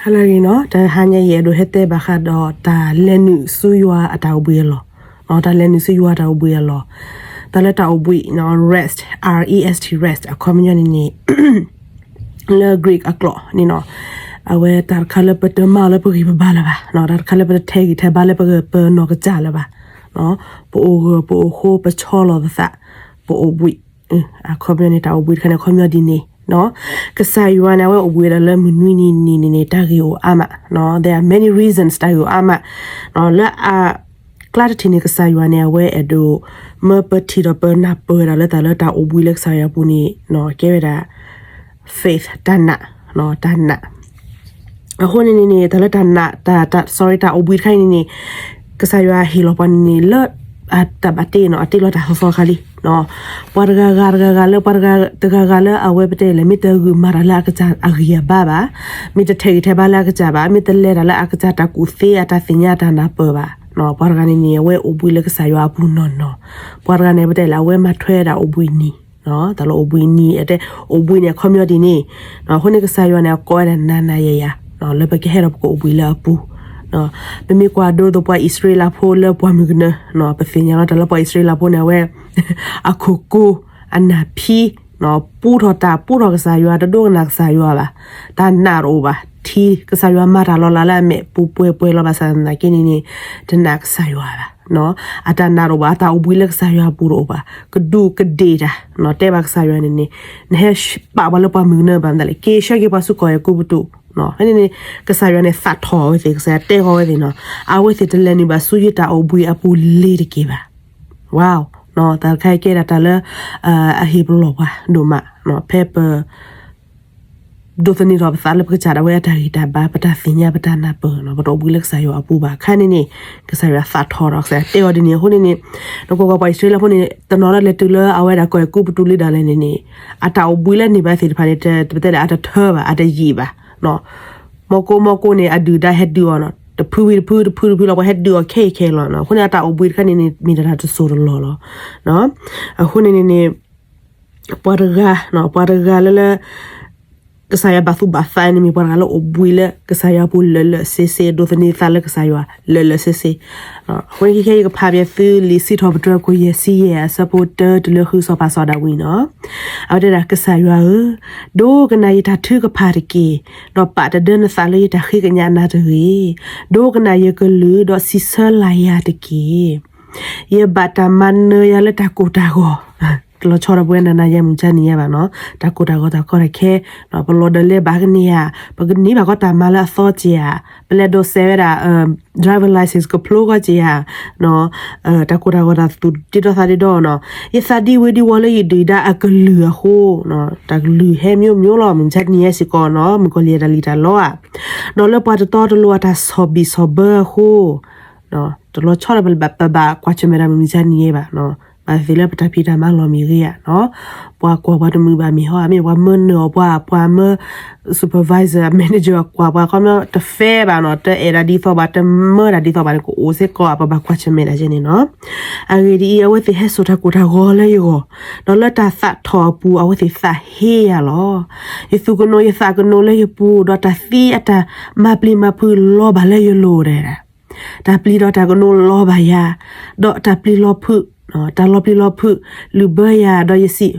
အလၢဂ့ၤနီၤ, တဟါညါအံၤ အဲၣ်ဒိးဟဲတဲဘၣ်ဃးဒီး တၢ်လဲၤနုာ်ဆူယွၤအတၢ်အိၣ်ဘှံးအလီၢ်, တၢ်လဲၤနုာ်ဆူယွၤအတၢ်အိၣ်ဘှံးအလီၢ်, တၢ်လၢတၢ်အိၣ်ဘှံးနီၤ, rest, R E S T, rest အခီပညီန့ၣ်န့ၣ် လၢ Greek အကျိာ်န့ၣ်နီၤ, အဝဲတၢ်တခါလၢပတမၤလၢပဂံၢ်ပဘါလၢၤဘၣ်, တၢ်တခါလၢပတထဲးဂံၢ်ထဲးဘါလၢပ ပနီၢ်ကစၢ်လၢၤဘၣ်, ပအိၣ်ဂၢၢ်ပအိၣ်ဃိ ပဆီလီၤပသး, ပအိၣ်ဘှံး, အခီပညီန့ၣ် တၢ်အိၣ်ဘှံးတခါန့ၣ် အခီပညီဒ်န့ၣ်နီၤ, ကစၢ်ယွၤန့ၣ် အဝဲအိၣ်ဘှံးဝဲဒၣ်လၢမုၢ်နွံနံၤနံၤန့ၣ်န့ၣ် တၢ်ဂ့ၢ်အိၣ်အါမး, there are many reasons တၢ်ဂ့ၢ်အိၣ်အါမး, လၢအ ကျါတထံၣ်န့ၣ် ကစၢ်ယွၤန့ၣ် အဝဲအဲၣ်ဒိး မၢပထံၣ်ဒီးပနၢ်ပၢၢ်ဝဲဒၣ်လၢတၢ်လၢတၢ်အိၣ်ဘှံးလၢကစၢ်ယွၤအပူၤန့ၣ် ကဲဝဲဒၣ် faith တၢ်နာ်, တၢ်နာ်, အဃိန့ၣ်န့ၣ်န့ၣ် တၢ်လၢတၢ်နာ်, တၢ် တၢ် sorry တၢ်အိၣ်ဘှံးတခါန့ၣ်န့ၣ် ကစၢ်ယွၤဟ့ၣ်လီၤပှၤန့ၣ်န့ၣ် လၢ တၢ်ဘၣ်တ့နီၤ အတ့လီၤတၢ်သီသီခါလံ ပှၤတဂၤဂၤတဂၤဂၤလၢ ပှၤတဂၤတဂၤဂၤလၢအဝဲပတဲလဲၣ် မ့ၢ်တဂုာ်မၤတၢ်လၢအကစၢ်အဂံၢ်အဘါဘၣ်, မ့ၢ်တထဲးဂံၢ်ထဲးဘါလၢအကစၢ်ဘၣ်, မ့ၢ်တလဲၤတၢ်လၢအကစၢ်တၢ်ကူၣ်သ့အတၢ်သ့ၣ်ညါတၢ်နၢ်ပၢၢ်ဘၣ်, ပှၤတဂၤန့ၣ်န့ၣ် အဝဲအိၣ်ဘှံးလၢကစၢ်ယွၤအပူၤနီၢ်နီၢ်, ပှၤတဂၤန့ၣ် ပတဲလဲၣ် အဝဲမၤထွဲဒၣ်အိၣ်ဘှံးနံၤ တၢ်လၢအိၣ်ဘှံးနံၤ အတဲ အိၣ်ဘှံးန့ၣ် အခီပညီဒ်န့ၣ်, အဃိန့ၣ်ကစၢ်ယွၤန့ၣ် အကိးဝဲဒၣ်နၤနၤယၤယၤ လၢပကဟဲဒီးပကအိၣ်ဘှံးလၢအပူၤ, ပမ့ၢ်ကွၢ်ဒိသပှၢ်အံၣ်စရ့လးဖိလၢပှၢ်မုၢ်ကနၢ, ပသ့ၣ်ညါလီၤတၢ်လၢပှၢ်အံၣ်စရ့လးဖိန့ၣ် အဝဲ အခိၣ်ကိ, အနၢ်ဖံ, ပူထီၣ်တၢ် ပူထီၣ်ကစၢ်ယွၤ တဒိကနၣ်ကစၢ်ယွၤဘၣ်, တၢ်နာ်တအိၣ်ဘၣ်, ထံကစၢ်ယွၤမၤတၢ်လီၤလးလၢအမဲာ်ပူၤပှဲၤပှဲၤလီၤဘၣ်ဆၣ်သနာ်က့န့ၣ်န့ၣ် တနာ်ကစၢ်ယွၤဘၣ် အတၢ်နာ်တအိၣ်ဘၣ်, အတၢ်အိၣ်ဘှံးလၢကစၢ်ယွၤအပူၤတအိၣ်ဘၣ်, ကဒူးကဒ့ၣ်တၢ်, တဲဘၣ်ကစၢ်ယွၤန့ၣ်န့ၣ်, နဟဲပာ်ပှၤလၢပှၢ်မုၢ်ကနၢဘၣ်မတၤလဲၣ်, က့ၤဆှၢက့ၤပှၤဆူကီၢ်အဲၤကူပတူး, ဖဲန့ၣ်န့ၣ် ကစၢ်ယွၤန့ၣ်သးထီၣ်ဝဲသ့ၣ်, ကစၢ်ယွၤတဲဃီၤဝဲသ့ၣ်နီၤ, အဝဲသ့ၣ်တလဲၤနုာ်ဘၣ်ဆူယတၢ်အိၣ်ဘှံးအပူၤလ့ၤတက့ၢ်ဘၣ်, တၢ်တခါအံၤကဲဒၣ်တၢ်လၢ အဟ့ၣ်ပလီၢ်ပှၤဒိၣ်မး, ဖဲပ ဒိးသန့ၤထီၣ်ပသးလၢပကစၢ်ဒၣ်ဝဲအတၢ်ဂံၢ်တၢ်ဘါ ပတၢ်သ့ၣ်ညါ ပတၢ်နၢ်ပၢၢ်နီၤ, ပတအိၣ်ဘှံးလၢကစၢ်ယွၤအပူၤဘၣ်အခါန့ၣ်န့ၣ်, ကစၢ်ယွၤသးထီၣ်ဒီးကစၢ်ယွၤတဲအီၤဒ်န့ၣ်အဃိန့ၣ်န့ၣ်, နကွၢ်ကွၢ်ပှၤအံၣ်စရ့လးဖိန့ၣ် တနီၤလၢလဲၤတုၤလၢအဝဲဒၣ်ကီၢ်အဲၤကူပတူးလံဒၣ်လဲာ်န့ၣ်န့ၣ်, အတၢ်အိၣ်ဘှံးလၢန့ၢ်ဘၣ်သ့ၣ်တဖၣ်န့ၣ် ပတဲလဲၣ် အတထၢဘၣ် အတယံာ်ဘၣ်, မီၢ်ကိမီၢ်ကိန့ၣ် အဒုၣ်ဒါဟဲဒုးအီၤနီၤ, တဖုဝံၤတဖု တဖုတဖုလီၤ ပှၤဟဲဒုးအီၤခဲအံၤခဲအံၤလီၤ, အဃိန့ၣ်အတၢ်အိၣ်ဘှံးတခါန့ၣ်န့ၣ် မ့ၢ်တၢ်တစိၢ်တလီၢ်လီၤ, အဃိန့ၣ်န့ၣ်န့ၣ် ပှၤတဂၤ, ပှၤတဂၤလၢလၢ ကစၢ်ယွၤဘၣ်သူၣ်ဘၣ်သးန့ၣ်မ့ၢ် ပှၤတဂၤလၢအိၣ်ဘှံးလၢကစၢ်ယွၤအပူၤလၢာ်လၢာ်ဆ့ဆ့, ဒိးသန့ၤသးလၢကစၢ်ယွၤလၢာ်လၢာ်ဆ့ဆ့, အဃိန့ၣ်ခဲအံၤ ယကဖးပၠးသုလံာ်စံးထီၣ်ပတြၢၤ အခိၣ်ယဲၢ်ဆံယဲၢ် အဆၢဖိတၢတုၤလၢဃု စီၤပၤစီၤဒၤဝံးနီၤ, အဝဲတဲဒၣ် ကစၢ်ယွၤဧၢ, ဒိကနၣ်ယတၢ်ထုကဖၣ်တက့ၢ်, ဒီးပာ်တဒၢနသးလၢယတၢ်ဃ့ကညးနၤတဂ့ၤ, ဒိကနၣ်ယကလုၢ်ဒီးစံးဆၢလၢ်ယၤတက့ၢ် ယဘၣ်တၢ်မၤနၢၤယၤလၢတၢ်ကိၢ်တၢ်ဂီၤ, တလီၤဆီဒီးပဝဲနၤနၤယၤမုၢ်ကနံၤယဲဘၣ်နီၤ, တၢ်ကိၢ်တၢ်ဂီၤတၢ်ကီတၢ်ခဲ, ပလီၤဒၢးလဲၤဘၣ်ကန့ၢ်ဧါ, ပကန့ၢ်ဘၣ်ကီးတၢ်မၤလၢအသီက့ၤဧါ, ပလဲၤဒိးစဲးဝဲဒၣ် driver license ကဖျိကီးက့ၤဧါ, တၢ်ကိၢ်တၢ်ဂီၤတၢ်သူၣ်ဒ့ဒီသးဒ့ဒီနီၤ, ယသးဒံဝ့ဒံဝီၤလၢယဒုၣ်ဒါအကလုၢ်အဃိ, တၢ်ကလုၢ်ဟဲမျိုးမျိုးလီၤ မုၢ်ကနံၤယဲစ့ၢ်ကီးနီၤ, မုၢ်ကီၢ်လံၤတၢ်လံၣ်တၢ်လီဧါ, ဒီးလၢပှၤတတီတလိၤအတၢ်ဆီၣ်ဘံၣ်ဆီၣ်ဘၢအဃိ တလီၤဆီဒီးပဘၣ်ကွၢ်ဆၢၣ်မဲာ်တၢ်မုၢ်မုၢ်ကနံၤယဲဘၣ်, ဘၣ်သ့ၣ်လၢပတၢ်ဖံးတၢ်မၤလီၢ်မ့ၢ်ဂ့ၤဧါနီၤ, ပှၤကွၢ်ပှၤတမုာ်ဘၣ်မ့ၢ်ဟီ, မ့ၢ်ပှၤမၢနၢၤအီၤပှၤ, ပှၤမၢ supervisor manager ကွၢ်ပှၤခီမီတ fair ဘၣ်နီၤ, တအဲၣ်ဒၣ်ဒ်သိးဘၣ်, တမၢဒၣ်ဒ်သိးဘၣ်န့ၣ် ကအိၣ်စ့ၢ်ကီး ပဘၣ်ကွၢ်ဆၢၣ်မဲာ်ဒၣ်ကဲန့ၣ်နီၤ, အဂ့ၢ်ဒ်အံၤ အဝဲသ့ၣ်ဟဲစိာ်တၢ်ကိၢ်တၢ်ဂီၤလၢယဂီၢ်, ဒီးလၢတၢ်သးထီၣ်အပူၤ အဝဲသ့ၣ်သးဟ့ယၤလီၤ. ယသူၣ်ကနိးယသးကနိးလၢယပူၤ, ဒီးတၢ်သံအတၢ်မၤပျံၤမၤဖုးလီၤဘၣ်လၢယလိၤဒၣ်, တၢ်ပျံၤဒီးတၢ်ကနိးလီၤဘၣ်ယၤ, ဒီးတၢ်ပျံၤလီၤဖုး, တၢ်လီၤပျံၤလီၤဖုး လုၣ်ဘၢယၤ, ဒီးယစံး,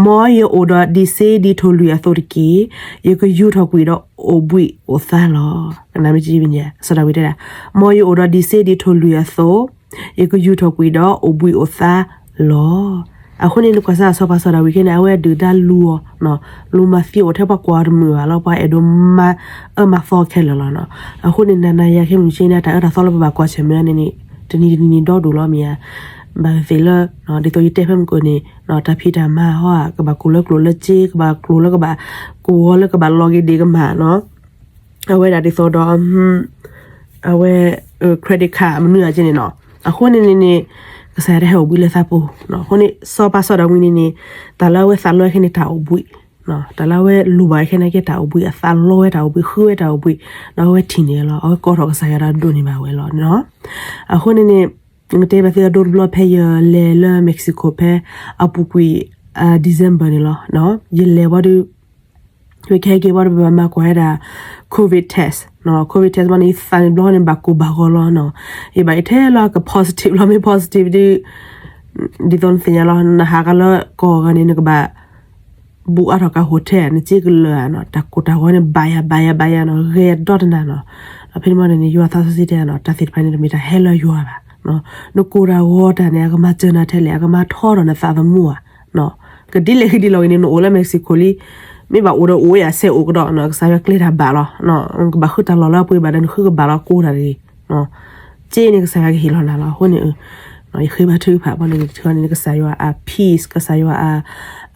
မ်ယအိၣ်ဒီးဒံးစ့ဒ်ထိၣ်လွံၣ်အသိးတက့ၢ်. ယကယူၤထီၣ်ကွံာ်ဒီးအိၣ်ဘှံးအိၣ်သါလီၤ. စီၤဒၤဝံးတဲဒၣ်, မ်ယအိၣ်ဒီးဒံးစ့ဒ်ထိၣ်လွံၣ်အသိး, ယကယူၤထီၣ်ကွံာ်ဒီးအိၣ်ဘှံးအိၣ်သါလီၤ. အဃိန့ၣ် နကွၢ်စၢ်စီၤပၤစီၤဒၤဝံးခဲန့ၣ် အဝဲဒုၣ်ဒါလူၤအီၤ, လူၤမၤသံအိၣ်ထဲပှၤကွၢ်တမုာ်ဘၣ်လီၤ, ပှၤအဲၣ်ဒိးမၤအၢမၤသီခဲလၢာ်လီၤ. အဃိန့ၣ် နၤနၤယၤယၤခဲမုၢ်ဆ့ၣ်န့ၣ် တၢ်အၢတၢ်သီလၢပဘၣ်ကွၢ်ဆၢၣ်မဲာ်န့ၣ်န့ၣ် တနံၤတနံၤန့ၣ်ဒီဒူၣ်လီၤမ့ၢ်ဧါ. ဘၣ်သ့ၣ်လၢ ဒ်သိးယတဲဖဲမုၢ်ကၢၢ်န့ၣ် တၢ်ဖံးတၢ်မၤဟီဧါ, ကဘၣ်ကျိၤလၢကျိၤလၢစ့, ကဘၣ်ကျိၤလၢကဘၣ် ကဝီၤလၢကဘၣ်လီၤက့ၤဒံးကမၣ်နီၤ. အဝဲဒၣ်ဒ်သိးဒီး အဝဲ credit card မနုၤအက့န့ၣ်နီၤ. အဃိန့ၣ်န့ၣ်န့ၣ် ကစၢ်ယွၤတဟဲအိၣ်ဘှံးလၢသးပူၤ. အဃိန့ၣ် စီၤပၤစီၤဒၤဝံးန့ၣ်န့ၣ် တၢ်လၢအဝဲသးလီဝဲခဲန့ၣ် တၢ်အိၣ်ဘှံး, တၢ်လၢအဝဲလိၣ်ဘၣ်ဝဲခဲန့ၣ်ကဲတၢ်အိၣ်ဘှံး, အသးလီဝဲတၢ်အိၣ်ဘှံး, ဃုဝဲတၢ်အိၣ်ဘှံး, ဒီးအဝဲထံၣ်န့ၢ်လီၤ. အဝဲကိးထီၣ်ကစၢ်ယွၤဒီးဒိးန့ၢ်ဘၣ်ဝဲလီၤ. အဃိန့ၣ်န့ၣ် နကတဲဘၣ်သုအဒိတဘျီ ဖဲယလဲၤလၢ Mexico ဖဲအပူၤကွံာ် December န့ၣ်လီၤ. ယလဲၤဝံၤဒီး ဝဲကဟဲက့ၤဘၣ်ဒီး ပဘၣ်မၤကွၢ်ဝဲဒၣ် COVID test နီၤ, COVID test ဘၣ်န့ၣ် ယသးန့ၣ်ဘျီန့ၣ် ဘၣ်ကိၢ်ဘၣ်ဂီၤလီၤနီၤ. ယဘၣ်အံၤထဲလီၤက positive လီၤ, မ့ၢ် positive ဒ် ဒ်သိးနသ့ၣ်ညါလီၤ, နဟးကလၢကီၢ်ဂၤန့ၣ် နကဘၣ် ဘူးအါထီၣ်ကး hotel နစ့ကလၢာ်နီၤ, တၢ်ကိၢ်တၢ်ဂီၤန့ၣ် ဘၣ်ယၤ ဘၣ်ယၤ ဘၣ်ယၤနီၤ, ဂဲၤဒီတနၤနီၤ. ဖဲန့ၣ်မ့ၢ်န့ၣ် ယွၤသးစီဆှံတဲနီၤ, တၢ်သ့ၣ်တဖၣ်န့ၣ် တမ့ၢ်တၢ်ဟဲလၢယွၤဘၣ်. နကိၢ်တၢ်ဂီၤတၢ်န့ၣ် အကမၤစၢၤနၤထဲလဲၣ်, အကမၤထီထီၣ်နသးသမူဧါ. ကဒ်လဲၣ်ဂ့ၤဒ်လဲၣ်ဂ့ၤန့ၣ် နအိၣ်လၢ Mexico လံ, မ့ၢ်ဘၣ်အိၣ်ဒီးအိၣ်ဝဲယၤ ဆဲးအိၣ်ကဒီးနီၤ, ကစၢ်ယွၤကျဲတၢ်ဘၣ်လီၤ. နကဘၣ်ဃုတၢ်လီၢ်လၢအပှ့ၤဘၣ်ဒီး နဃုကဘၣ်လီၤကိၢ်တၢ်တဂ့ၤ စ့န့ၣ် ကစၢ်ယွၤကဟ့ၣ်လီၤနၤလီၤ. အဃိန့ၣ် ယဃ့ဘါထုကဖၣ်ဘၣ်န့ၣ် တခီန့ၣ် ကစၢ်ယွၤအ peace, ကစၢ်ယွၤအ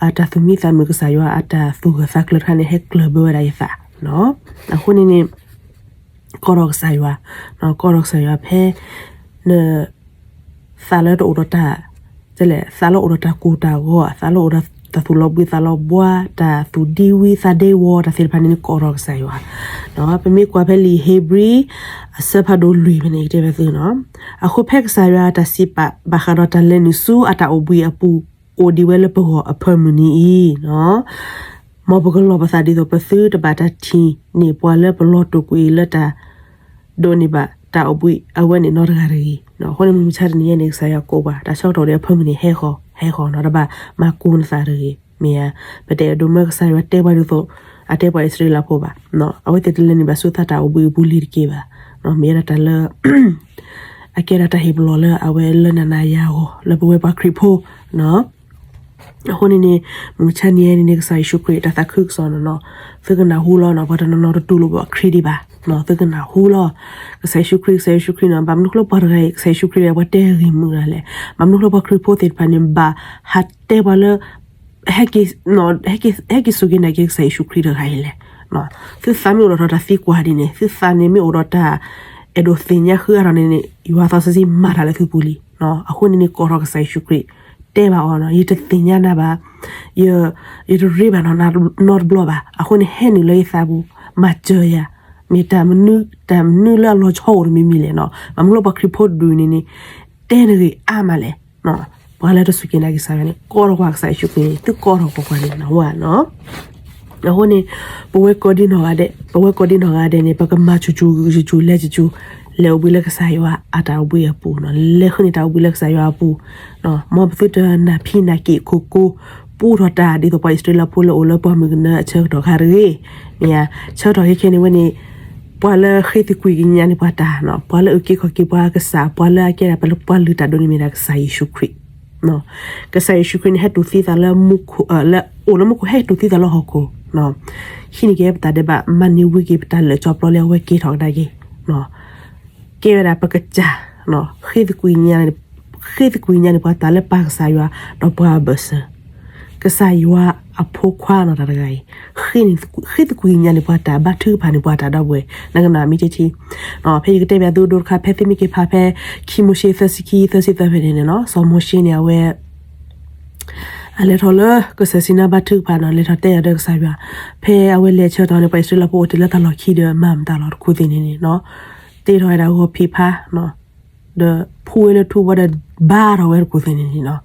အတၢ်သူၣ်မံသးမုာ်, ကစၢ်ယွၤအတၢ်သူၣ်ဂၢၢ်သးကျၢၤတခါန့ၣ် ဟဲကျၢၢ်ဘၢဝဲဒၣ်ယသး. အဃိန့ၣ်န့ၣ် ကိးထီၣ်ကစၢ်ယွၤ, ကိးထီၣ်ကစၢ်ယွၤဖဲ န သးလၢတအိၣ်ဒီးတၢ် တဲလဲၣ်, သးလၢအိၣ်ဒီးတၢ်ကိၢ်တၢ်ဂီၤ, သးလၢအိၣ်ဒီးတၢ်သူၣ်လီၤဘှံးသးလီၤဘှါ, တၢ်သူၣ်ဒံဝံသးဒံဝီၤ, တၢ်သ့ၣ်တဖၣ်န့ၣ် နကိးထီၣ်ကစၢ်ယွၤ. ပမ့ၢ်ကွၢ်ဖဲလံာ်ဧ့ၤဘြံၤ အဆၢဖးဒိၣ်လွံၢ်ဖဲန့ၣ် ယတဲဘၣ်သုနီၤ, အဃိဖဲကစၢ်ယွၤအတၢ်စံးပာ် ဘၣ်ဃးဒီးတၢ်လဲၤနုာ်ဆူအတၢ်အိၣ်ဘှံးအပူၤ အိၣ်ဒံးဝဲလၢပဂီၢ်အဖၢမုၢ်နံၤအံၤ မ်ပကလီၢ်ပသးဒ်သိးပသုတဘၣ်တၢ်ထံၣ်န့ၢ်ပှၤလၢပလီၤတိာ်ကွံာ်အံၤလၢတၢ် ဒိးန့ၢ်ဘၣ်တၢ်အိၣ်ဘှံးအဝဲန့ၣ်နီတဂၤတဂ့ၤ. အဃိန့ၣ် မုၢ်မဆါတနံၤညါန့ၣ် ကစၢ်ယွၤကိးပှၤ တၢ်ဆၢကတီၢ်ဒီးအဖၢမုၢ်နံၤဟဲဃီၤ ဟဲဃီၤနီၤ, တဘၣ်မၤကိၢ်နသးတဂ့ၤ. မ့ၢ်ဧါ, ပတအဲၣ်ဒိးမၢကစၢ်ယွၤတဲပှၤဒ်သိး အတဲပှၤအံၣ်စရ့လးဖိဘၣ်. အဝဲသ့ၣ်တလဲၤနုာ်ဘၣ်ဆူသးတၢ်အိၣ်ဘှံးအပူၤလံတက့ၢ်ဘၣ်. မ့ၢ်ဝဲဒၣ်တၢ်လၢ အကဲဒၣ်တၢ်ဟ့ၣ်ပလီၢ်လၢအဝဲလၢနၤနၤယၤအဂီၢ် လၢပဝဲပှၤခရံာ်ဖိ အဃိန့ၣ်န့ၣ် မုၢ်မဆါနံၤအံၤန့ၣ် ကစၢ်ယ့ၣ်ၡူးခရံာ်တၢ်သးခုကစီၣ်နီၤနီၤ, သုကနၢ်ဟူလီၤနီၤ, ပှၤတနီၤနီၤတတူၢ်လိာ်ဘၣ်ခရံာ်ဒံးဘၣ်နီၤ, သုကနၢ်ဟူလီၤ. ကစၢ်ယ့ၣ်ၡူးခရံာ် ကစၢ်ယ့ၣ်ၡူးခရံာ်နီၤ, ဘၣ်မနုၤဃိလၢပှၤတဂၤအံၤ ကစၢ်ယ့ၣ်ၡူးခရံာ်ဒီး ပှၤတဲဂ့ၢ်မုာ်ဒၣ်လဲၣ်, ဘၣ်မနုၤဃိလၢပှၤခရံာ်ဖိသ့ၣ်တဖၣ်န့ၣ် ဘၣ်ဟးတဲပှၤလၢ ဟဲက့ၤ ဟဲက့ၤစူၢ်က့ၤနာ်က့ၤကစၢ်ယ့ၣ်ၡူးခရံာ်တဂၤအံၤလဲၣ်. သုသးမ့ၢ်အိၣ်ဒီးတၢ်သံကွၢ်ဒ်န့ၣ်, သုသးန့ၣ်မ့ၢ်အိၣ်ဒီးတၢ်အဲၣ်ဒိးသ့ၣ်ညါဃုအါထီၣ်န့ၣ်န့ၣ်, ယွၤသးစီဆှံမၤတၢ်လၢသုပူၤလံ. အဃိန့ၣ်န့ၣ် ကိးထီၣ်ကစၢ်ယ့ၣ်ၡူးခရံာ် တဲဘၣ်အီၤနီၤ, ယတသ့ၣ်ညါနၤဘၣ်, ယ ယတရ့ဘၣ်နီၤနီတဘျီဘၣ်. အဃိန့ၣ် ဟဲနုာ်လၢယသးပူၤ မၤစၢၤယၤ, မ့ၢ်တၢ်မနုၤ တၢ်မနုၤလၢအလီၤဆီအိၣ်တမံၤမံၤလဲၣ်နီၤ. ဘၣ်မနုၤလၢပှၤခရံာ်ဖိတဒူၣ်န့ၣ်န့ၣ် တဲနဂ့ၢ်အါမးလဲၣ်. ပှၤလၢတစူၢ်က့ၤနာ်က့ၤကစၢ်ယွၤန့ၣ် ကိးထီၣ်ကွၢ်ကစၢ်ယ့ၣ်ၡူးခရံာ်န့ၣ် သုကိးထီၣ်ကွၢ်ကွၢ်န့ၣ် နဝဲနီၤ. အဃိန့ၣ် ပဝဲကိးဒံနီၢ်ဂၤဒဲး, ပဝဲကိးဒံနီၢ်ဂၤဒဲးန့ၣ် ပကမၤစူၤစူၤဂုာ်စူၤစူၤလဲၤစူၤစူၤ, လဲၤအိၣ်ဘှံးလၢကစၢ်ယွၤအတၢ်အိၣ်ဘှံးအပူၤနီၤ, လဲၤဃုန့ၢ်တၢ်အိၣ်ဘှံးလၢကစၢ်ယွၤအပူၤ. မ်ပသုတနၢ်ဖံးနၢ်က့ၤခိၣ်ကိၤ ပူထီၣ်တၢ်ဒ်သိးပှၤအံၣ်စရ့လးဖိလၢအိၣ်လၢပှၢ်မုၢ်ကနၢအဆၢကတီၢ်ခါတဂ့ၤ. မ့ၢ်ဧါ, ဆၢကတီၢ်ခဲခဲန့ၣ်ဝဲန့ၣ် ပှၤလၢဃ့သကွံာ်ကညးန့ၢ်ပှၤတၢ်နီၤ, ပှၤလၢအုၣ်က့ၤခီၣ်က့ၤပှၤကစၢ်, ပှၤလၢအကဲဒၣ်ပှၤလုၢ်တၢ်ဒိၣ်န့ၣ်မ့ၢ်ဒၣ်ကစၢ်ယ့ၣ်ၡူးခရံာ်. ကစၢ်ယ့ၣ်ၡူးခရံာ်န့ၣ် ဟဲတူၢ်သံသးလၢမူခိၣ်, လၢအိၣ်လၢမူခိၣ် ဟဲတူၢ်သံသးလၢဟီၣ်ခိၣ်, ဟံးန့ၢ်က့ၤပတၢ်ဒဲးဘး, မၤန့ၢ်ဝံၤက့ၤပတၢ်လၢာ်ကၠီဖျီလၢအဝဲကဲထီၣ်ကဒါက့ၤ, ကဲဝဲဒၣ်ပကစၢ်, ဃ့သကွံာ်ကညးန့ၣ်, ဃ့သကွံာ်ကညးန့ၢ်ပှၤတၢ်လၢပၢ်ကစၢ်ယွၤ, ဒီးပှၤအဘၢၣ်စၢၤ, ကစၢ်ယွၤအဖိခွါနီၤတၢ်တဂၤအံၤ, ဃ့သကွံာ်ကညးန့ၢ်ပှၤတၢ်, ဘါထုကဖၣ်န့ၢ်ပှၤတၢ်ဒီပုၢ်ဝဲၢ်, နကနၣ်မ့ၢ်တထံၣ်, ဖဲယကတဲဘၣ်သုဒိတခါ ဖဲသုမ့ၢ်က့ၤဖးဖဲ ခံမိၤၡ့သၢဆံခံ သၢဆံသၢဖဲန့ၣ်န့ၣ်နီၤ, စီၤမိၤၡ့န့ၣ် အဝဲ အလဲၤထီၣ်လၢကစၢၢ်စံနါဘါထုကဖၣ်နီၤ, လဲၤထီၣ်တဲအီၤဒီးကစၢ်ယွၤ, ဖဲအဝဲလဲၤဆၢထၢၣ်န့ၣ် ပှၤအံၣ်စရ့လးဖိအိၣ်တ့ၢ်လၢတၢ်လီၢ်ခံဒီး မၤမတၤလီၤတခူသ့ၣ်န့ၣ်န့ၣ်နီၤ, တ့ထီၣ်ဝဲဒၣ်ဂီၤဖံးဖါ ဒီးဖှူဝဲလၢထူဘီဒီး ဘါထီၣ်ဝဲတခူသ့ၣ်န့ၣ်န့ၣ်နီၤ,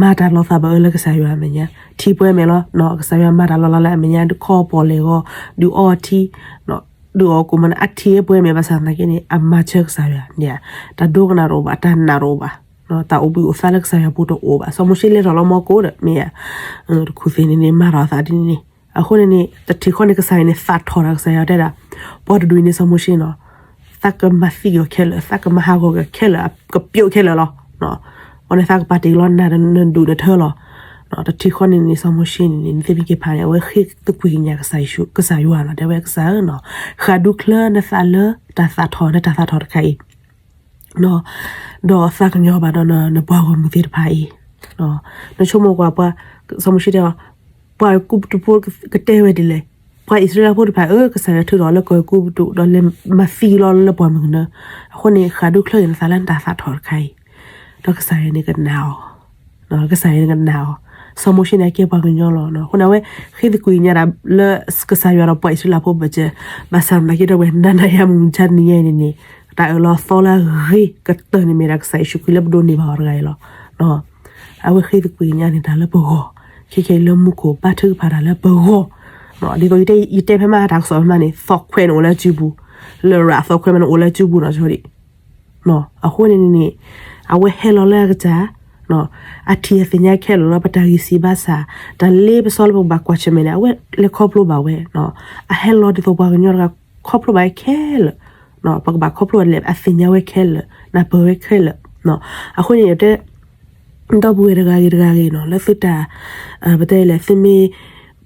မၤတၢ်လီၤသးဘၣ်အၢလၢကစၢ်ယွၤအမဲာ်ညါ, ထံၣ်ပှဲၤမဲာ်လီၤ, ကစၢ်ယွၤမၤတၢ်လီၤလးလၢအမဲာ်ညါ, ခီပီၣ်လဲၣ်ဂီၤ, ဒုးအီထံ, ဒုးအီကိၣ်မးန့ၣ် အထံၣ်ပှဲၤမဲာ်ဘၣ်ဆၣ်သနာ်က့န့ၣ် အမၤဆၢကစၢ်ယွၤန့ၣ်ဧါ, တၢ်ဒိကနၣ်တအိၣ်ဘၣ်, တၢ်နာ်တအိၣ်ဘၣ်, တၢ်အိၣ်ဘှံးအိၣ်သါလၢကစၢ်ယွၤပူၤတအိၣ်ဘၣ်, စီၤမိၤၡ့လဲၤထီၣ်လီၤမီၢ်ကိၣ်ဒီး မ့ၢ်ဧါ, တခူသ့ၣ်န့ၣ်န့ၣ် မၤထီၣ်အသးဒ်န့ၣ်န့ၣ်, အဃိန့ၣ်န့ၣ် တထံၣ်ဃီန့ၣ် ကစၢ်ယွၤန့ၣ် သးထီၣ်တၢ်, ကစၢ်ယွၤတဲဒၣ်, ပှၤတဒူၣ်အံၤန့ၣ် စီၤမိၤၡ့နီၤ, သးကမၤသံက့ၤအီၤခဲလၢာ်, သးကမၤဟးဂီၤက့ၤအီၤခဲလၢာ်, ကပျိးခဲလၢာ်လီၤ. အဃိန့ၣ်သးကပာ်တ့ၢ်လီၤနၤဒီးနဒူၣ်နထၢလီၤ. တထံၣ်ဃီန့ၣ်န့ၣ် စီၤမိၤၡ့န့ၣ်န့ၣ် နသ့ၣ်မ့ၢ်က့ၤဖးန့ၣ် အဝဲဃ့သကွံာ်ကညးကစၢ်ယွၤနီၤ, တဲဝဲကစၢ်ဧၢနီၤ, ဃးဒူချၢနသးလၢတၢ်သးထီၣ်နတၢ်သးထီၣ်တခါအံၤ ဒီးသးကညီၤဘၣ်ဒီးနပှၤဂီၢ်မုၢ်သ့ၣ်တဖၣ်အံၤ, နဆိကမိၣ်ကွၢ်ပှၤ, စီၤမိၤၡ့တဲအီၤ, ပှၤအဲၤကူပတူးဖိကတဲဝဲဒ်လဲၣ်, ပှၤအံၣ်စရ့လးဖိတဖၣ်ဧၢ, ကစၢ်ယွၤထုးထီၣ်လၢကီၢ်အဲၤကူပတူး ဒီးလဲၤမၤသံလီၤလၢပှၢ်မုၢ်ကနၢ, အဃိန့ၣ် ဃးဒူချၢက့ၤနသးလၢနတၢ်သးထီၣ်တခါအံၤ, ဒီးကစၢ်ယွၤန့ၣ်ကနာ်အီၤ ကစၢ်ယွၤန့ၣ်ကနာ်အီၤ, စီၤမိၤၡ့န့ၣ် အကဲပှၤကညီလီၤ. အဃိန့ၣ် အဝဲဃ့သကွံာ်ကညးဒၣ်လၢကစၢ်ယွၤဒီးပှၤအံၣ်စရ့လးဖိဘၣ်စၢၤ, ဘၣ်ဆၣ်သနာ်က့ဒီး ပှၤနၤနၤယၤမုၢ်မဆါတနံၤညါအံၤန့ၣ်န့ၣ်, တၢ်အၢၣ်လီၤသီလၢအဂ့ၤကတၢၢ်န့ၣ်မ့ၢ်ဒၣ်ကစၢ်ယ့ၣ်ၡူးခရံာ်လၢပဒိးန့ၢ်ဘၣ်အီၤတဂၤအံၤလီၤ. အဝဲဃ့သကွံာ်ကညးန့ၢ်တၢ်လၢပဂီၢ်, ခဲခဲအံၤလၢမူခိၣ်ဘါထုကဖၣ်တၢ်လၢပဂီၢ် ဒ်သိးယတဲဖဲမး တၢ်ကစီၣ်ဖဲမးန့ၣ် သီၣ်ခွဲးန့ၣ်အိၣ်လၢအစုပူၤ, လရာ်သီၣ်ခွဲးမးန့ၣ်အိၣ်လၢအစုပူၤနီၤ ဆိဒံး. အဃိန့ၣ်န့ၣ် အဝဲဟဲလီၤလၢအကစၢ် အထံၣ်အသ့ၣ်ညါခဲလၢာ်လီၤ. ပတၢ်ဂံၢ်စၢ်ဘါစၢ် တၢ်လ့ပစီလၢပကဘၣ်ကွၢ်ဆၢၣ်မဲာ်န့ၣ် အဝဲလဲၤခီဖျိဘၣ်ဝဲ, အဟဲလီၤဒ်သိးပှၤကညီတဂၤခီဖျိဘၣ်ဝဲခဲလၢာ်, ပကဘၣ်ခီဖျိဘၣ်လဲၣ် အသ့ၣ်ညါဝဲခဲလၢာ် နၢ်ပၢၢ်ဝဲခဲလၢာ်. အဃိန့ၣ် တဲ ဒီပုၢ်ဝဲၢ်တဂၤဂ့ၤတဂၤဂ့ၤနီၤ လၢသုတၢ် ပတဲလဲၣ် သုမ့ၢ်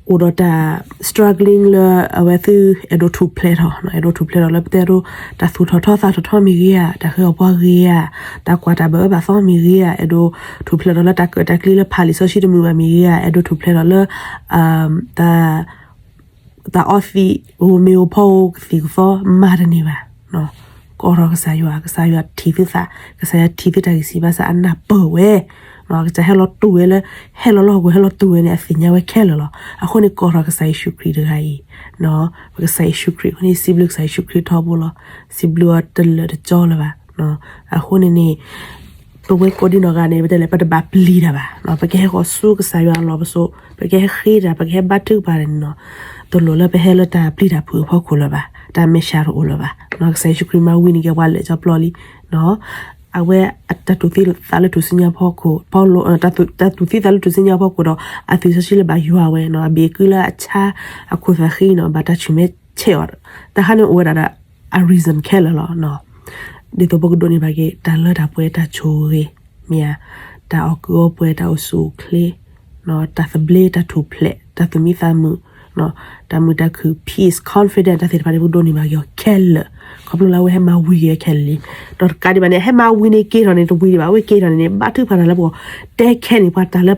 အိၣ်ဒီးတၢ် struggling လၢအဝဲသုအဲၣ်ဒိးထူၣ်ဖျဲးထီၣ်, အဲၣ်ဒိးထူၣ်ဖျဲးထီၣ်လၢပတဲဒိ တၢ်သူၣ်ထီၣ်ထီသးထီၣ်ထီမ့ၢ်ဂ့ၤဧါ, တၢ်ဃ့အီၣ်ပှၤဂ့ၤဧါ, တၢ်ကွၢ်တၢ်ဘၣ်အၢဘၣ်သီမ့ၢ်ဂ့ၤဧါ, အဲၣ်ဒိးထူၣ်ဖျဲးထီၣ်လၢတၢ်ကၢၣ်တၢ်ကျံလၢဖးလံာ်စီဆှံတမုာ်ဘၣ်မ့ၢ်ဂ့ၤဧါ, အဲၣ်ဒိးထူၣ်ဖျဲးထီၣ်လၢ တၢ် တၢ်အီသံး အိၣ်မ့ၤအိၣ်ဖီအိၣ်ကသံၣ်ကသီမၤတန့ၢ်ဘၣ်. ကိးထီၣ်ကစၢ်ယွၤ, ကစၢ်ယွၤထံၣ်သုသး, ကစၢ်ယွၤထံၣ်သုတၢ်ဂံၢ်စၢ်ဘါစၢ် အနၢ်ပၢၢ်ဝဲ, ကစၢ်ဟဲလီၤတူၢ်ဝဲလၢ ဟဲလီၤလၢဟီၣ်ခိၣ်ဟဲလီၤတူၢ်ဝဲန့ၣ် အသ့ၣ်ညါဝဲခဲလၢာ်လီၤ. အဃိန့ၣ် ကိးထီၣ်ကစၢ်ယ့ၣ်ၡူးခရံာ်တဂၤအံၤ, ပကစၢ်ယ့ၣ်ၡူးခရံာ်အဃိန့ၣ် စံးဘျုးကစၢ်ယ့ၣ်ၡူးခရံာ်ထီဘိလီၤ. စံးဘျုးအီၤတလၢာ်တကီလၢၤဘၣ်. အဃိန့ၣ်န့ၣ် ပဝဲကိးဒံနီၢ်ဂၤန့ၣ် ပတဲလဲၣ် ပတဘၣ်ပျံၤတၢ်ဘၣ်, ပကဟဲဃီၤဆူကစၢ်ယွၤအလီၢ်ပစိာ်, ပကဟဲဃ့တၢ်, ပကဟဲဘါထုကဖၣ်န့ၣ်နီၤ, တလိၣ်လၢပဟဲလၢတၢ်ပျံၤတၢ်ဖုးအဖီခိၣ်လၢၤဘၣ်, တၢ်မဲာ်ဆှးတအိၣ်လၢၤဘၣ်. ကစၢ်ယ့ၣ်ၡူးခရံာ်မၤဝံၤန့ၢ်က့ၤပှၤလၢာ်ကၠီပျီလံ. အဝဲအတၢ်တူၢ်သံသးလၢထူၣ်စုညါဖီခိၣ်, တၢ်တူၢ်သံသးလၢထူၣ်စုညါဖီခိၣ်ဒီး အသွံၣ်စီဆှံလၢဘၣ်ယွၤဝဲနီၤ, အဘ့ၣ်အကုလၢအဆါအခိၣ်သးဃံနီၤ, ဘၣ်တၢ်ဆူၣ်မဲဆဲးအီၤ, တၢ်ခါန့ၣ်အိၣ်ဝဲဒၣ်ဒီး အ reason ခဲလၢာ်လီၤ. ဒ်သိးပကဒိးန့ၢ်ဘၣ်က့ၤ တၢ်လၢတၢ်ပှဲၤတၢ်ဆိၣ်ဂ့ၤ, မ့ၢ်ဧါ, တၢ်အီၣ်ကုၢ်အီပှဲၤ တၢ်အိၣ်ဆူၣ်အိၣ်ချ့, တၢ်သဘျ့ တၢ်ထူၣ်ဖျဲး တၢ်သူၣ်မံသးမုာ်, တၢ်မုာ်တၢ်ခုၣ် peace, confidence တၢ်သ့ၣ်တဖၣ်န့ၣ် ပကဒိးန့ၢ်ဘၣ်က့ၤအီၤခဲလၢာ်, ခီဖျိလၢအဝဲဟဲမၤဝံၤက့ၤခဲလၢာ်လံ. ဒီးတကးဒံးဘၣ်န့ၣ် ဟဲမၤဝံၤန့ၢ်က့ၤထီၣ်န့ၣ် တဝံၤဒံးဘၣ်, အဝဲက့ၤထီၣ်န့ၣ်န့ၣ် ဘါထုကဖၣ်တၢ်လၢပဂီၢ်, တဲခဲန့ၣ်ပှၤတၢ်လၢ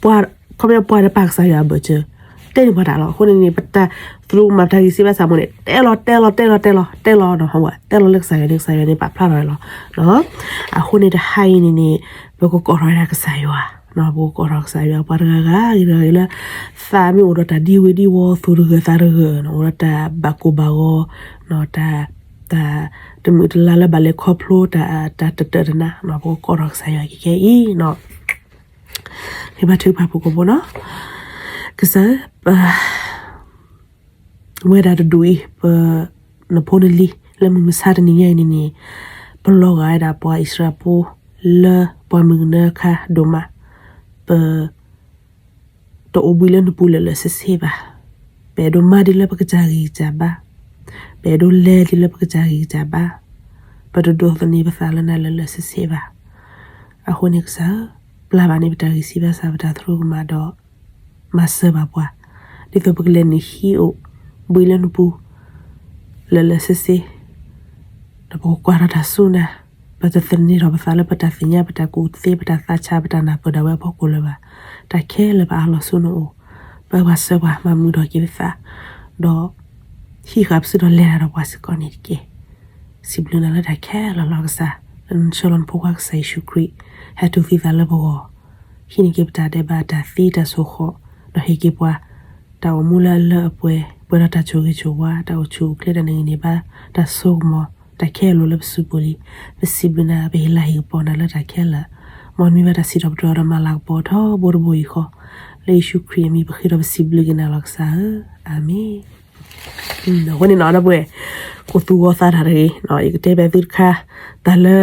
ပှၤ ခီဖျိပှၤတပာ်ကစၢ်ယွၤအဘၢၣ်စၢၤ, တဲန့ၢ်ပှၤတၢ်လီၤ. အဃိန့ၣ်န့ၣ် ပတၢ်သရူးကမၣ်တၢ်ဂံၢ်စၢ်ဘါစၢ်မ့ၢ်န့ၣ် တဲလီၤ တဲလီၤ တဲလီၤ တဲလီၤ တဲလီၤနီၤ, ဟဝဲ တဲလီၤလၢကစၢ်ယွၤန့ၣ် ကစၢ်ယွၤန့ၣ် ပာ်ဖျါထီၣ်ဝဲလီၤ. အဃိန့ၣ်တဟါအံၤန့ၣ်န့ၣ် ပကကိးထီၣ်ဝဲဒၣ်ကစၢ်ယွၤ, ပကကိးထီၣ်ကစၢ်ယွၤ ပှၤတဂၤဂၤဂ့ၤတဂၤဂ့ၤလၢ သးမ့ၢ်အိၣ်ဒီးတၢ်ဒံဝ့ၤဒံဝီၤ သူၣ်တဂၢၢ်သးတဂၢၢ်, အိၣ်ဒီးတၢ်ဘၣ်ကိၢ်ဘၣ်ဂီၤ, တၢ် တၢ်တမုာ်တလၤလၢဘၣ်လဲၤခီဖျိ တၢ်တတၢၢ်တနါ, ပကကိးထီၣ်ကစၢ်ယွၤကဲအံၤနီၤ. ဟ့ၣ်ဘါထုကဖၣ်ဖိကိာ်ဖိနီၤ, ကစၢ်ဧၢ, ပဝဲဒၣ်တဒူၣ်အံၤ ပ နဖိနလံၤ လၢမုၢ်မဆါတနံၤညါအံၤန့ၣ်န့ၣ်, ပလီၤဂာ်ဝဲဒၣ်ပှၤအံၣ်စရ့လးဖိ လၢပှၤမုၢ်ကနၢအခါဒိၣ်မး, ပ တအိၣ်ဘှံးလၢနပူၤလၢာ်လၢာ်ဆ့ဆ့ဘၣ်. ပအဲၣ်ဒိးမၤဒ်လၢပကစၢ်ဂံၢ်ကစၢ်ဘါ, ပအဲၣ်ဒိးလဲၤဒ်လၢပကစၢ်ဂံၢ်ကစၢ်ဘါ, ပတဒိးသန့ၤပသးလၢနၤလၢာ်လၢာ်ဆ့ဆ့ဘၣ်. အဃိန့ၣ်ကစၢ်ဧၢ, ပျၢ်ဘၣ်န့ၣ်ပတၢ်ဂံၢ်စၢ်ဘါစၢ် ပတၢ်သရူးကမၣ်ဒီး မၤစၢၤဘၣ်ပှၤ, ဒ်သိးပကလဲၤနုာ်ဟံးအိၣ်ဘှံးလၢနပူၤ လၢာ်လၢာ်ဆ့ဆ့, ဒီးပကကွၢ်ထီၣ်တၢ်စူၢ်နၤ, ပတသန့ၤထီၣ်ပသးလၢပတၢ်သ့ၣ်ညါ ပတၢ်ကူၣ်သ့ ပတၢ်သးဆး ပတၢ်နၢ်ပၢၢ်ဒၣ်ဝဲအဖီခိၣ်လၢၤဘၣ်. တၢ်ခဲလၢာ်ပအးလီၤဆူနအိၣ်, ပၢပှၤစၢၤပှၤ မၤမုာ်ထီၣ်က့ၤပသး, ဒီး ဟံးဃာ်ပစုဒီးလဲၤတၢ်ဒီးပှၤစ့ၢ်ကီးန့ၣ်တက့ၢ်. စံးဘျုးနၤလၢတၢ်ခဲလၢာ်လီၤကစၢ်, လၢနဆှၢလီၤနဖိခွါကစၢ်ယ့ၣ်ၡူးခရံာ် ဟဲတူၢ်သံသးလၢပဂီၢ်, ဟံးန့ၢ်က့ၤပတၢ်ဒဲးဘး တၢ်သံတၢ်စိၢ်ဃီ, ဒီးဟ့ၣ်က့ၤပှၤ တၢ်အိၣ်မူလၢအလၢအပှဲၤ, ပှဲၤဒီးတၢ်ဆိၣ်ဂ့ၤဆိၣ်ဝါ, တၢ်အိၣ်ဆူၣ်အိၣ်ချ့ တၢ်နဂံၢ်နဘါ, တၢ်စိကမီၤ, တၢ်ခဲလၢာ်လၢပစုပူၤလံ. ပစံးဘျုးနၤ ပဟ့ၣ်လၤဟ့ၣ်ကပီၤနၤလၢတၢ်ခဲလၢာ်, မ်နမံၤဘၣ်တၢ်စံးထီၣ်ပတြၢၤဒီးမၤလၤကပီၤထီဘိတဘိယူၢ်ဃီ, လၢယ့ၣ်ၡူးခရံာ်အမံၤ ပဃ့ဒီးပစံးဘျုးက့ၤနၤလီၤကစၢ်ဧၢ, အၤမ့ၣ်. အဃိန့ၣ်နီၤ ဒီပုၢ်ဝဲၢ်, ကသူၣ်ဂီၤသးတၢ်တဂ့ၤ, ယကတဲဘၣ်သုတခါ, တၢ်လၢ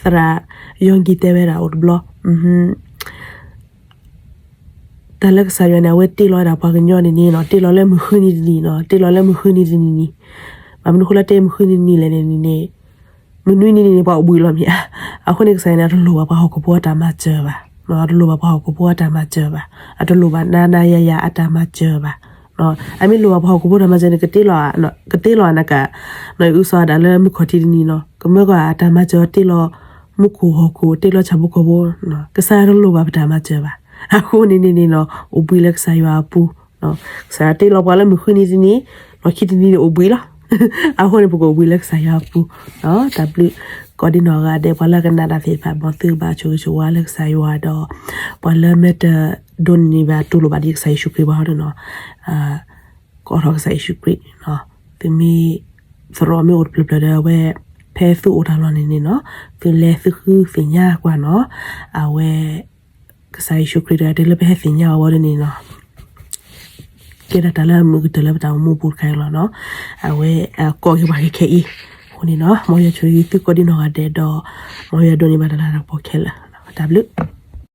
သရၣ်ယီၣ်ကံၣ်တဲဝဲဒၣ်အိၣ်တဘျီ တၢ်လၢကစၢ်ယွၤန့ၣ် အဝဲတ့လီၤဝဲဒၣ်ပှၤကညီန့ၣ်န့ၣ်နီၤ, တ့လီၤလၢမုၢ်ဃုနံၤတနံၤနီၤ, တ့လီၤလၢမုၢ်ဃုနံၤတနံၤနံၤ, ဘၣ်မနုၤဃိလၢတ့မုၢ်ဃုနံၤတနံၤလဲၣ်န့ၣ်န့ၣ်, မုၢ်နွံနံၤန့ၣ်န့ၣ် ပှၤအိၣ်ဘှံးလီၤမ့ၢ်ဧါ. အဃိန့ၣ် ကစၢ်ယွၤန့ၣ် အတလိၣ်ဘၣ်ပှၤဟီၣ်ခိၣ်ဖိအတၢ်မၤစၢၤဘၣ်, အတလိၣ်ဘၣ်ပှၤဟီၣ်ခိၣ်ဖိအတၢ်မၤစၢၤဘၣ်, အတလိၣ်ဘၣ်နၤနၤယၤယၤအတၢ်မၤစၢၤဘၣ်. အမ့ၢ်လိၣ်ဘၣ်ပှၤဟီၣ်ခိၣ်ဖိတၢ်မၤစၢၤန့ၣ် ကတ့လီၤ, ကတ့လီၤနက, နအုၣ်စီၤအၤဒၣ်လၢမုၢ်ခီၣ်ထံးတနံၤနီၤ, ကမၢကီၢ်အတၢ်မၤစၢၤတ့လီၤ မူခိၣ်ဟီၣ်ခိၣ် တ့လီၤဆၣ်ဖိကီၢ်ဖိ, ကစၢ်ယွၤတလိၣ်ဘၣ်ပတၢ်မၤစၢၤဘၣ်. အဃိန့ၣ်န့ၣ်န့ၣ်နီၤ အိၣ်ဘှံးလၢကစၢ်ယွၤအပူၤ, ကစၢ်ယွၤတ့လီၤပှၤလၢမုၢ်ဃုနံၤတနံၤ, လီၢ်ခံတနံၤန့ၣ်အိၣ်ဘှံးလီၤ. အဃိန့ၣ် ပကအိၣ်ဘှံးလၢကစၢ်ယွၤအပူၤ, တၢ်ဘျုးကိးဒံနီၢ်ဂၤဒဲး ပှၤလၢကနၣ်တၢ်သ့ၣ်တဖၣ် မ်သုကဘၣ်ဆိၣ်ဂ့ၤဆိၣ်ဝါလၢကစၢ်ယွၤဒီး ပှၤလၢမ့ၢ်တဒိးန့ၢ်ဘၣ်တူၢ်လိာ်ဘၣ်ဒ်ကစၢ်ယ့ၣ်ၡူးခရံာ်ဘၣ်ဟီဒ်နီၤ, ကိးထီၣ်ကစၢ်ယ့ၣ်ၡူးခရံာ်, သုမ့ၢ် သရိာ်မ့ၢ်အိၣ်တဖျၢၣ်ဖျၢၣ်ဒီးအဝဲ ဖဲသုအိၣ်တၢ်လီၢ်န့ၣ်န့ၣ်နီၤ, သုလဲၤသုဃုသ့ၣ်ညါကွၢ်နီၤ, အဝဲ ကစၢ်ယ့ၣ်ၡူးခရံာ်တဂၤဒဲးလၢပဟဲသ့ၣ်ညါအီၤဝဲဒၣ်န့ၣ်နီၤ ကဲဒၣ်တၢ်လၢအမုာ်ကတၢၢ်လၢပတၢ်အိၣ်မူအပူၤတခါအံၤလီၤနီၤ. အဝဲ ကိးက့ၤပှၤခဲခဲအံၤ အဃိန့ၣ်နီၤ မ်ယွၤဆိၣ်ဂ့ၤသုကိးဒံနီၢ်ဂၤဒဲးဒီး မ်ယွၤဒိးန့ၢ်ဘၣ်တၢ်လၤတၢ်ကပီၤခဲလၢာ် တၢ်ဘျုး